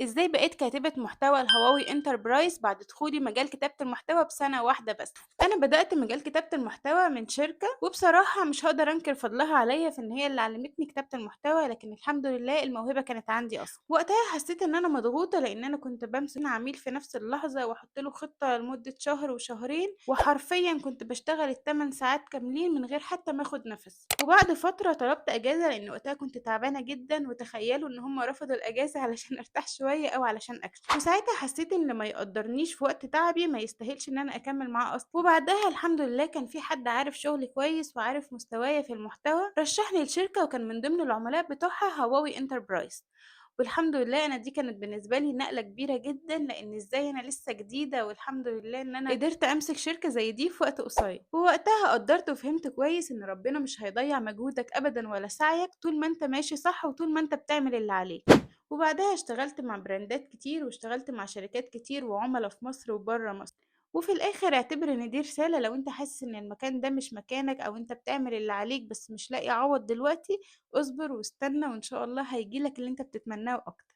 إزاي بقيت كاتبة محتوى الهواوي انتربرايز بعد دخولي مجال كتابة المحتوى بسنة واحدة بس. أنا بدأت مجال كتابة المحتوى من شركة، وبصراحة مش هقدر أنكر فضلها عليا في إن هي اللي علمتني كتابة المحتوى، لكن الحمد لله الموهبة كانت عندي أصلا. وقتها حسيت إن أنا مضغوطة لأن أنا كنت بمسك عميل في نفس اللحظة وأحط له خطة لمدة شهر وشهرين، وحرفيا كنت بشتغل ال8 ساعات كاملين من غير حتى ما آخد نفس. وبعد فترة طلبت أجازة لأن وقتها كنت تعبانة جدا، وتخيلوا إن هم رفضوا الأجازة علشان أرتاح شوية أو علشان أكل. وساعتها حسيت إن ما يقدرنيش في وقت تعبي ما يستاهلش إن أنا أكمل معاه أصلا. وبعدها الحمد لله كان في حد عارف شغلي كويس وعارف مستوايا في المحتوى، رشحني لشركة وكان من ضمن العملاء بتوعها هواوي انتربرايز. والحمد لله أنا دي كانت بالنسبة لي نقلة كبيرة جدًا، لإن إزاي أنا لسه جديدة والحمد لله إن أنا قدرت أمسك شركة زي دي في وقت قصير. ووقتها قدرت وفهمت كويس إن ربنا مش هيضيع مجهودك أبدًا ولا سعيك طول ما أنت ماشي صح وطول ما أنت بتعمل اللي عليك. وبعدها اشتغلت مع براندات كتير واشتغلت مع شركات كتير وعملا في مصر وبره مصر. وفي الآخر اعتبر إن دي رسالة، لو أنت حاسس إن المكان ده مش مكانك أو أنت بتعمل اللي عليك بس مش لاقي عوض دلوقتي، اصبر واستنى وإن شاء الله هيجيلك اللي أنت بتتمناه وأكتر.